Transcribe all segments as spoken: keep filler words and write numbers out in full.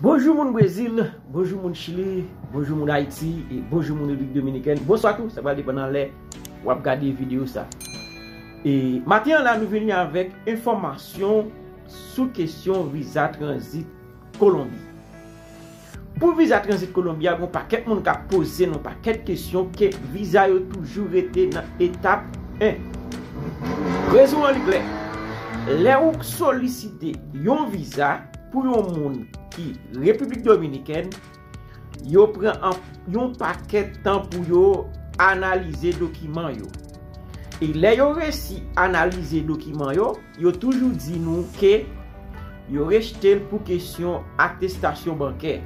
Bonjou moun Brezil, bonjou moun Chili, bonjou moun Ayiti e bonjou moun Repiblik Dominikèn. Bonswa tou, sa pral depann nan lè w ap gade videyo sa. E maten an la, nou vini avèk enfòmasyon sou kesyon viza tranzit Kolonbi. Pou viza tranzit Kolonbi a, gen yon pakèt moun k ap poze nou pakèt kesyon ke viza yo toujou rete nan etap en. Rezon an li klè. Lè ou solisite yon viza pou yon moun ki Repiblik Dominikèn, yo pran an, yon pakèt tan pou yo analize dokiman yo. E lè yo resi analize dokiman yo, yo toujou di nou ke yo rejte l pou kesyon atestasyon bankè.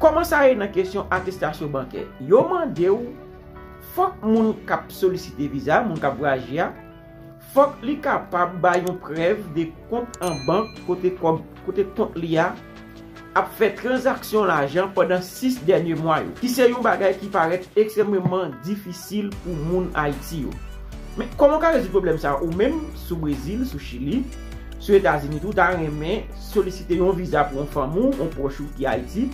Kòman sa ye nan kesyon atestasyon bankè? Yo mande w, fòk moun k ap solisite viza, moun k ap vwayaje a, fòk li kapab bay yon prèv de kont an bank kote kòb, kote kont li a ap fè tranzaksyon lajan pandan sis dènye mwa yo, ki se yon bagay ki parèt ekstrèmeman difisil pou moun Ayiti yo. Men kòman w ka rezoud pwoblèm sa a? Ou menm sou Brezil, sou Chili, sou Etazini tou, ta renmen solisite yon viza pou yon fanmi w, yon pwòch ou ki Ayiti,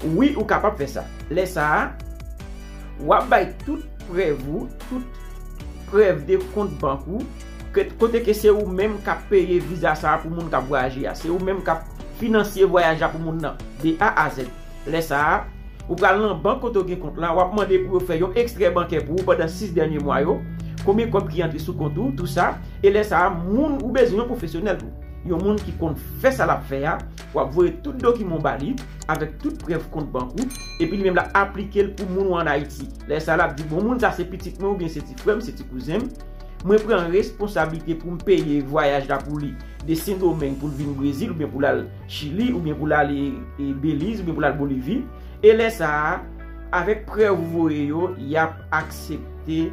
wi, ou kapab fè sa. Lè sa a, w ap bay tout prèv ou, tout prèv de kont bank ou, ke, kote ke se ou menm k ap peye viza sa a pou moun k ap vwayaje a, se ou menm k ap finanse vwayaj la pou moun nan, de A a Z. Lè sa a, ou pral nan bank kote w gen kont la, w ap mande pou yo fè yon ekstrè bankè pou ou pandan sis dènye mwa yo, konbyen kòb ki antre sou kont ou, tou sa, e lè sa a, moun ou bezwen yon pwofesyonèl tou. Yon moun ki konn fè sa l ap fè a, w ap voye tout dokiman w ba li, avèk tout prèv kont bank ou, epi li menm l ap aplike l pou moun ou ann Ayiti. Lè sa a, l ap di, bon, moun sa se pitit mwen oubyen se ti frè m, se ti kouzen m. Mwen pran responsablite pou m peye vwayaj la pou li, de Sendomeng pou l vin Brezil, oubyen pou l al Chili, oubyen pou l al, e, e, Beliz, oubyen pou l al Bolivi. E lè sa a, avèk prèv ou voye yo, y ap aksepte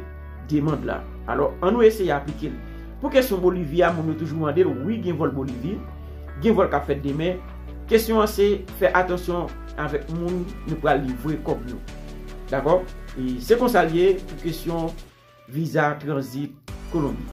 demann la. Alò, ann nou eseye aplike l. Pou kesyon Bolivi a, moun yo toujou mande l, wi, gen vòl Bolivi, gen vòl k ap fèt demen. Kesyon an se fè atansyon avèk moun nou pral livre kòb yo. Dakò? E se konsa l ye pou kesyon viza tranzit Kolonbi.